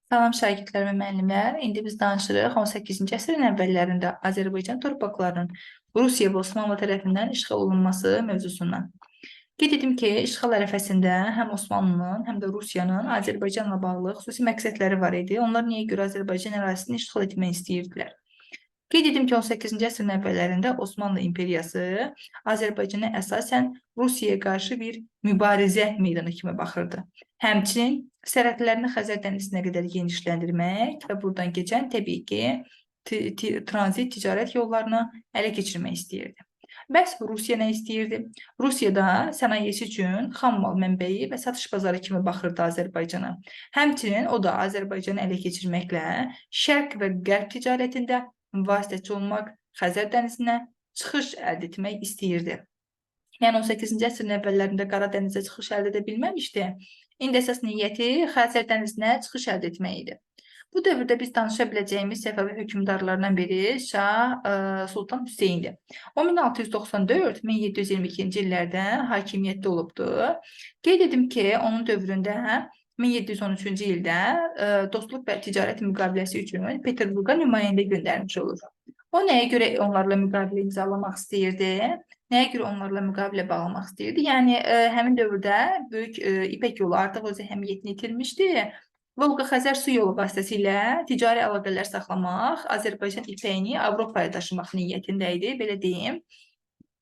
Salam şagirdlər və müəllimlər. İndi biz danışırıq 18-ci əsrin əvvəllərində Azərbaycan torpaqlarının Rusiya və Osmanlı tərəfindən işğal olunması mövzusundan. Qeyd edim ki, işğal ərəfəsində həm Osmanlının, həm də Rusiyanın Azərbaycanla bağlı xüsusi məqsədləri var idi. Onlar niyə görə Azərbaycan ərazisini işğal etmək istəyirdilər? Qeyd edim ki, 18-ci əsrin əvvəllərində Osmanlı İmperiyası Azərbaycana əsasən Rusiyaya qarşı bir mübarizə meydanı kimi baxırdı. Həmçinin sərhədlərini Xəzər dənizinə qədər genişləndirmək və buradan keçən təbii ki, tranzit ticarət yollarını ələ keçirmək istəyirdi. Bəs Rusiya nə istəyirdi? Rusiya da sənayesi üçün xam mal mənbəyi və satış bazarı kimi baxırdı Azərbaycana. Həmçinin o da Azərbaycanı ələ keçirməklə şərq və qərb ticarətində vasitəçi olmaq, Xəzər dənizinə çıxış əldə etmək istəyirdi. Yəni 18-ci əsrin əvvəllərində Qara dənizə çıxış əldə edə bilməmişdi. İndi əsas niyyəti Xəzər dənizinə çıxış əldə etmək idi. Bu dövrdə biz danışa biləcəyimiz Səfəvi hökmdarlarından biri Şah Sultan Hüseyndir. O 1694-1722-ci illərdə hakimiyyətdə olubdu. Qeyd edim ki, onun dövründə 1713-cü ildə dostluq və ticarət müqaviləsi üçün Peterburqa nümayəndə göndərmiş olur. O nəyə görə onlarla müqavilə imzalamaq istəyirdi? Nəyə görə onlarla müqavilə bağlamaq istəyirdi? Yəni həmin dövrdə Böyük İpək yolu artıq öz əhəmiyyətini itirmişdi. Volqa-Xəzər su yolu vasitəsilə ticari əlaqələr saxlamaq, Azərbaycan ipəyini Avropaya daşımaq niyyətində idi, belə deyim.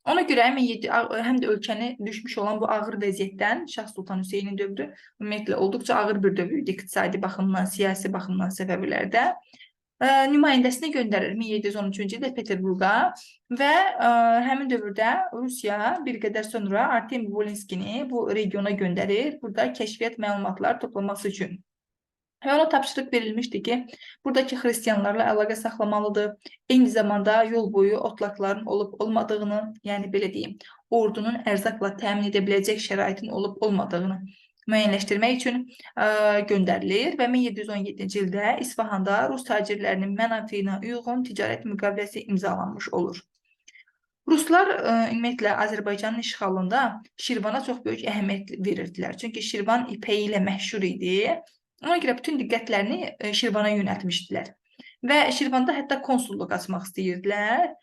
Ona görə həm də ölkəni düşmüş olan bu ağır vəziyyətdən Şah Sultan Hüseynin dövrü ümumiyyətlə olduqca ağır bir dövr idi iqtisadi baxımdan, siyasi baxımdan Səfəvilərdə. Nümayəndəsini göndərir 1713-cü ildə Peterburqa və həmin dövrdə Rusiya bir qədər sonra Artemiy Volinskini bu regiona göndərir. Burada kəşfiyyat məlumatlar toplaması üçün. Və ona tapşırıq verilmişdi ki, buradakı xristianlarla əlaqə saxlamalıdır. Eyni zamanda yol boyu otlaqların olub olmadığını, yəni belə deyim, ordunun ərzaqla təmin edə biləcək şəraitin olub olmadığını müəyyənləşdirmək üçün göndərilir və 1717-ci ildə İsfahanda rus tacirlərinin mənafeyinə uyğun ticarət müqaviləsi imzalanmış olur. Ruslar ümumiyyətlə Azərbaycanın işğalında Şirvana çox böyük əhəmiyyət verirdilər. Çünki Şirvan ipəyi ilə məşhur idi. Ona görə bütün diqqətlərini Şirvana yönəltmişdilər. Və Şirvanda hətta konsulluq açmaq istəyirdilər.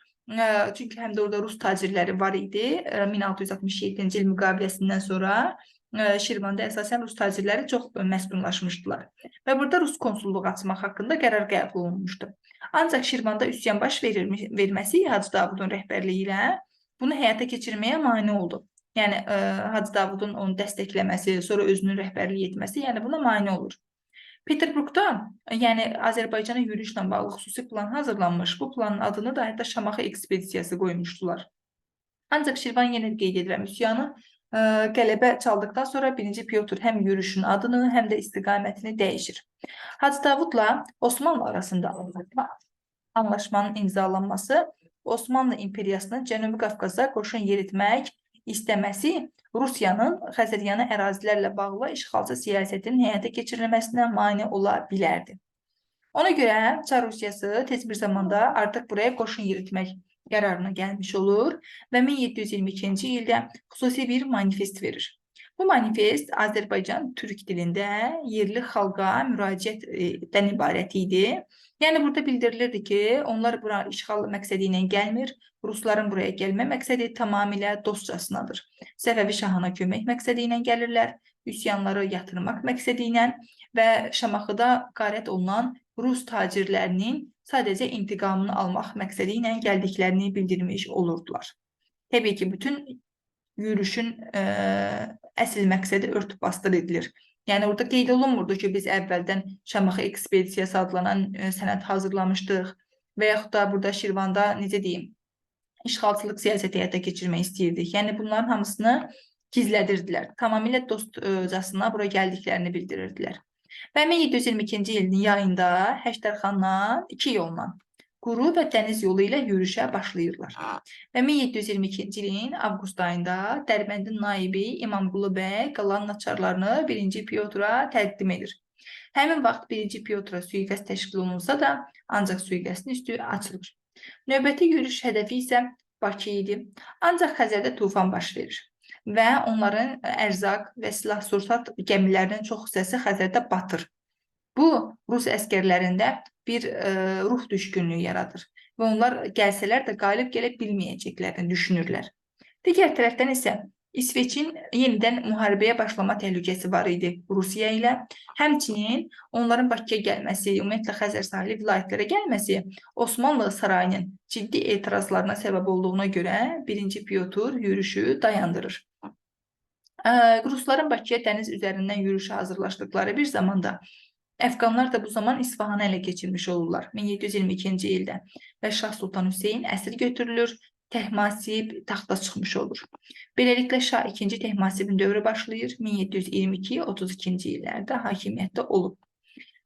Çünki həm də orada rus tacirləri var idi. 1667-ci il müqaviləsindən sonra Şirvanda əsasən rus tacirləri çox məskunlaşmışdılar. Və burada rus konsulluğu açmaq haqqında qərar qəbul olunmuşdu. Ancaq Şirvanda üsyan baş verməsi Hacı Davudun rəhbərliyi ilə bunu həyata keçirməyə mane oldu. Yəni Hacı Davudun onu dəstəkləməsi, sonra özünün rəhbərlik etməsi, yəni buna mane olur. Peterburqda, yəni Azərbaycana yürüşlə bağlı xüsusi plan hazırlanmış. Bu planın adını da hətta Şamaxı ekspedisiyası qoymuşdular. Ancaq Şirvan yenə qeyd edirəm, üsyanı qələbə çaldıqdan sonra 1-ci Pyotr həm yürüşün adını, həm də istiqamətini dəyişir. Hacı Davudla Osmanlı arasında anlaşmanın imzalanması Osmanlı İmperiyasının Cənubi Qafqaza qoşun yeritmək istəməsi Rusiyanın Xəzəryanı ərazilərlə bağlı işğalçı siyasətinin həyata keçirilməsinə mane ola bilərdi. Ona görə Çar Rusiyası tez bir zamanda artıq buraya qoşun yeritmək qərarına gəlmiş olur və 1722-ci ildə xüsusi bir manifest verir. Bu manifest Azərbaycan türk dilində yerli xalqa müraciətdən ibarət idi. Yəni burada bildirilirdi ki, onlar bura işğal məqsədi ilə gəlmir. Rusların buraya gəlmə məqsədi tamamilə dostcasınadır. Səfəvi şahına kömək məqsədi ilə gəlirlər, üsyanları yatırmaq məqsədi ilə və Şamaxıda qarət olunan rus tacirlərinin sadəcə intiqamını almaq məqsədi ilə gəldiklərini bildirmiş olurdular. Təbii ki, bütün yürüşün əsl məqsədi örtüb-basdır edilir. Yəni orada qeyd olunmurdu ki, biz əvvəldən Şamaxı ekspedisiyası adlanan sənəd hazırlamışdıq və yaxud da burada Şirvanda necə deyim, işğalçılıq siyasəti həyata keçirmək istəyirdik. Yəni bunların hamısını gizlədirdilər. Tamamilə dostcasına bura gəldiklərini bildirirdilər. Və 1722-ci ilin yayında Həştərxandan iki yolla, quru və dəniz yolu ilə yürüşə başlayırlar. Və 1722-ci ilin avqust ayında Dərbəndin naibi İmamqulu bəy qalanın açarlarını 1-ci Pyotra təqdim edir. Həmin vaxt 1-ci Pyotra sui-qəsd təşkil olunsa da, ancaq sui-qəsdin üstü açılır. Növbəti yürüş hədəfi isə Bakı idi. Ancaq Xəzərdə tufan baş verir və onların ərzaq və silah-sursat gəmilərinin çox hissəsi Xəzərdə batır. Bu, Rus əskərlərində bir ruh düşkünlüyü yaradır və onlar gəlsələr də qalib gələ bilməyəcəklərini düşünürlər. Digər tərəfdən isə İsveçin yenidən müharibəyə başlama təhlükəsi var idi Rusiya ilə. Həmçinin onların Bakıya gəlməsi, ümumiyyətlə Xəzər sahili vilayətlərə gəlməsi Osmanlı sarayının ciddi etirazlarına səbəb olduğuna görə 1-ci Pyotr yürüşü dayandırır. Rusların Bakıya dəniz üzərindən yürüşə hazırlaşdıqları bir zamanda Əfqanlar da bu zaman İsfahanı ələ keçirmiş olurlar 1722-ci ildə və Şah Sultan Hüseyn əsir götürülür, Təhmasib taxta çıxmış olur. Beləliklə Şah II Təhmasibin dövrü başlayır. 1722-32-ci illərdə hakimiyyətdə olub.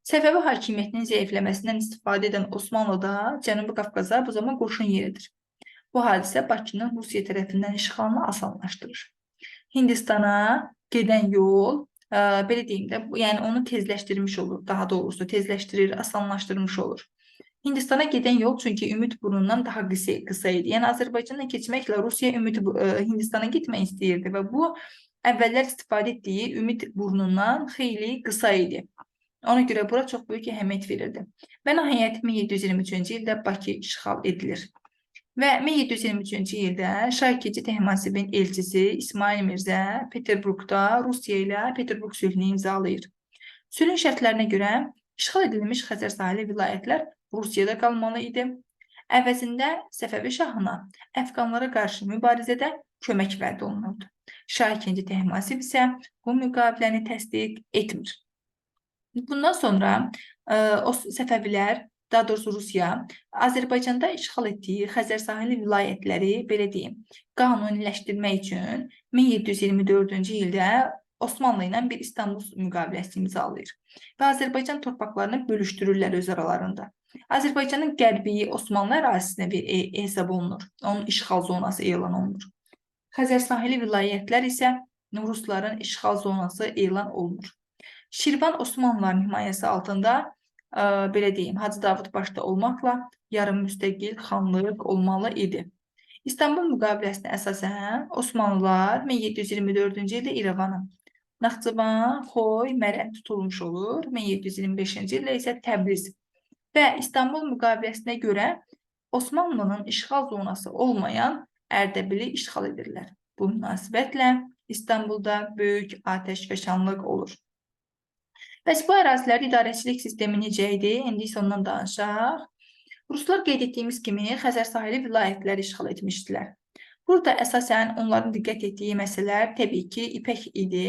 Səfəvi hakimiyyətinin zəifləməsindən istifadə edən Osmanlı da Cənubi Qafqaza bu zaman qoşun yeridir. Bu hadisə Bakının Rusiya tərəfindən işğalını asanlaşdırır. Hindistana gedən yol, belə deyim də, yəni onu tezləşdirmiş olur, daha doğrusu tezləşdirir, asanlaşdırmış olur. Hindistana gedən yol çünki Ümid burnundan daha qısa idi. Yəni Azərbaycanla keçməklə Rusiya Hindistana getmək istəyirdi və bu əvvəllər istifadə etdiyi Ümid burnundan xeyli qısa idi. Ona görə bura çox böyük əhəmiyyət verirdi. Və nəhayət 1723-cü ildə Bakı işğal edilir. Və 1723-cü ildə Şah II Təhmasibin elçisi İsmail Mirzə Peterburqda Rusiya ilə Peterburq sülhünü imzalayır. Sülhün şərtlərinə görə işğal edilmiş Xəzər sahili vilayətlər Rusiyada qalmalı idi. Əvəzində Səfəvi şahına Əfqanlara qarşı mübarizədə kömək vəd olunurdu. Şah II Təhmasib isə bu müqaviləni təsdiq etmir. Bundan sonra o Səfəvilər, daha doğrusu Rusiya, Azərbaycanda işğal etdiyi Xəzər sahili vilayətləri, belə deyim, qanuniləşdirmək üçün 1724-cü ildə Osmanlı ilə bir İstanbul müqaviləsi imzalayır və Azərbaycan torpaqlarını bölüşdürürlər öz aralarında. Azərbaycanın qərbi Osmanlı ərazisinə bir hesab olunur. Onun işğal zonası elan olunur. Xəzər sahili vilayətlər isə Rusların işğal zonası elan olunur. Şirvan Osmanlıların himayəsi altında, belə deyim, Hacı Davud başda olmaqla yarım müstəqil xanlıq olmalı idi. İstanbul müqaviləsinə əsasən Osmanlılar 1724-cü ildə İrəvanı, Naxçıvan, Xoy, Mərənd tutulmuş olur. 1725-ci ildə isə Təbriz və İstanbul müqaviləsinə görə Osmanlının işğal zonası olmayan Ərdəbili işğal edirlər. Bu münasibətlə İstanbulda böyük atəşfəşanlıq olur. Bəs bu ərazilərdə idarəçilik sistemi necə idi? İndi isə ondan danışaq. Ruslar qeyd etdiyimiz kimi Xəzər sahili vilayətləri işğal etmişdilər. Burada əsasən onların diqqət etdiyi məsələlər təbii ki, ipək idi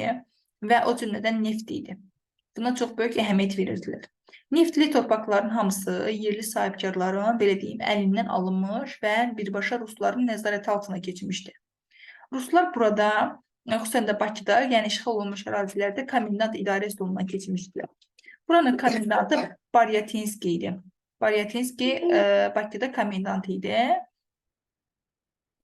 və o cümlədən neft idi. Buna çox böyük əhəmiyyət verirdilər. Neftli torpaqların hamısı yerli sahibkarların, belə deyim, əlindən alınmış və birbaşa rusların nəzarəti altına keçmişdi. Ruslar burada, xüsusən də Bakıda, yəni işğal olunmuş ərazilərdə komendant idarə zonuna keçmişdilər. Buranın komendantı Baryatinski idi. Baryatinski Bakıda komendant idi.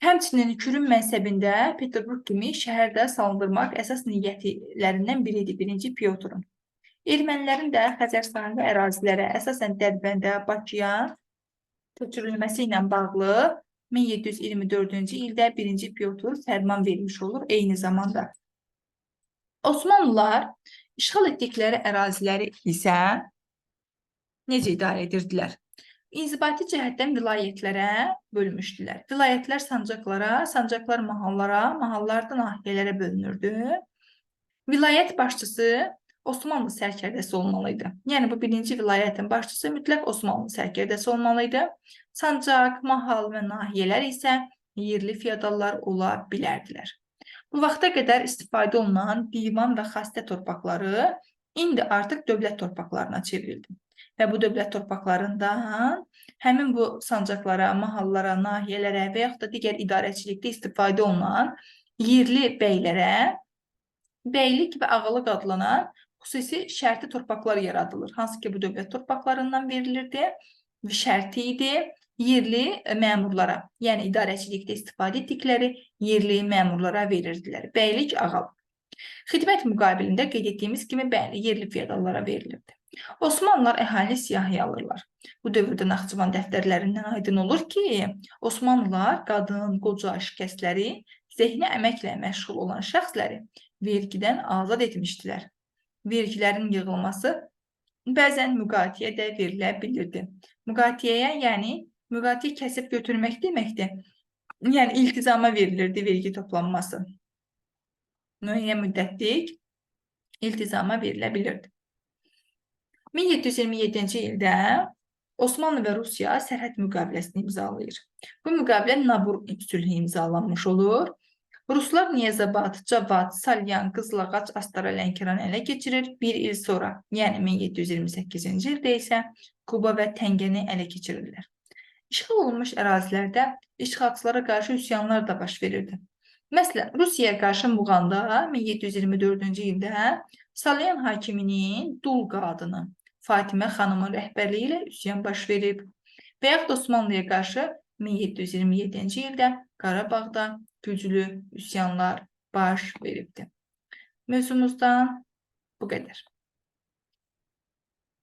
Həmçinin Kürüm mənsəbində Peterburq kimi şəhərdə salındırmaq əsas niyyətlərindən biri idi 1-ci Pyotrun. Ermənilərin də Xəzər sahili ərazilərə, əsasən Dərbəndə, Bakıya köçürülməsi ilə bağlı 1724-cü ildə 1-ci Pyotr fərman vermiş olur eyni zamanda. Osmanlılar işğal etdikləri əraziləri isə necə idarə edirdilər? İnzibati cəhətdən vilayətlərə bölmüşdülər. Vilayətlər sancaqlara, sancaqlar mahallara, mahallar da nahiyələrə bölünürdü. Vilayət başçısı Osmanlı sərkərdəsi olmalıydı. Yəni bu birinci vilayətin başçısı mütləq Osmanlı sərkərdəsi olmalıydı. Sancaq, mahal və nahiyələr isə yerli feodallar ola bilərdilər. Bu vaxta qədər istifadə olunan divan və xəstə torpaqları indi artıq dövlət torpaqlarına çevrildi. Və bu dövlət torpaqlarından həmin bu sancaqlara, mahallara, nahiyələrə və yaxud da digər idarəçilikdə istifadə olunan yerli bəylərə bəylik və ağalıq adlanan xüsusi şərti torpaqlar yaradılır. Hansı ki, bu dövlət torpaqlarından verilirdi və şərti idi yerli məmurlara, yəni idarəçilikdə istifadə etdikləri yerli məmurlara verirdilər. Bəylik, ağalıq. Xidmət müqabilində qeyd etdiyimiz kimi, bəli, yerli feodallara verilirdi. Osmanlılar əhalini siyahıya alırlar. Bu dövrdə Naxçıvan dəftərlərindən aydın olur ki, Osmanlılar qadın, qoca, şikəstləri, zehni əməklə məşğul olan şəxsləri vergidən azad etmişdilər. Vergilərin yığılması Bəzən müqatiyə də verilə bilirdi. Müqatiyəyə, yəni müqatiyə kəsib götürmək deməkdir. Yəni iltizama verilirdi vergi toplanması. Müəyyən müddətlik iltizama verilə bilirdi. 1727-ci ildə Osmanlı və Rusiya sərhəd müqaviləsini imzalayır. Bu müqavilə Nabur sülhü imzalanmış olur. Ruslar Niyəzabad, Cavad, Salyan, Qızılağac, Astara, Lənkəran ələ keçirir. Bir il sonra, yəni 1728-ci ildə isə Quba və Təngəni ələ keçirirlər. İşğal olunmuş ərazilərdə işğalçılara qarşı üsyanlar da baş verirdi. Məsələn, Rusiyaya qarşı Muğanda 1724-cü ildə Salyan hakiminin dul qadını Fatimə xanımın rəhbərliyi ilə üsyan baş verib. Və yaxud Osmanlıya qarşı 1727-ci ildə Qarabağda güclü üsyanlar baş veribdi. Mövzumuzdan bu qədər.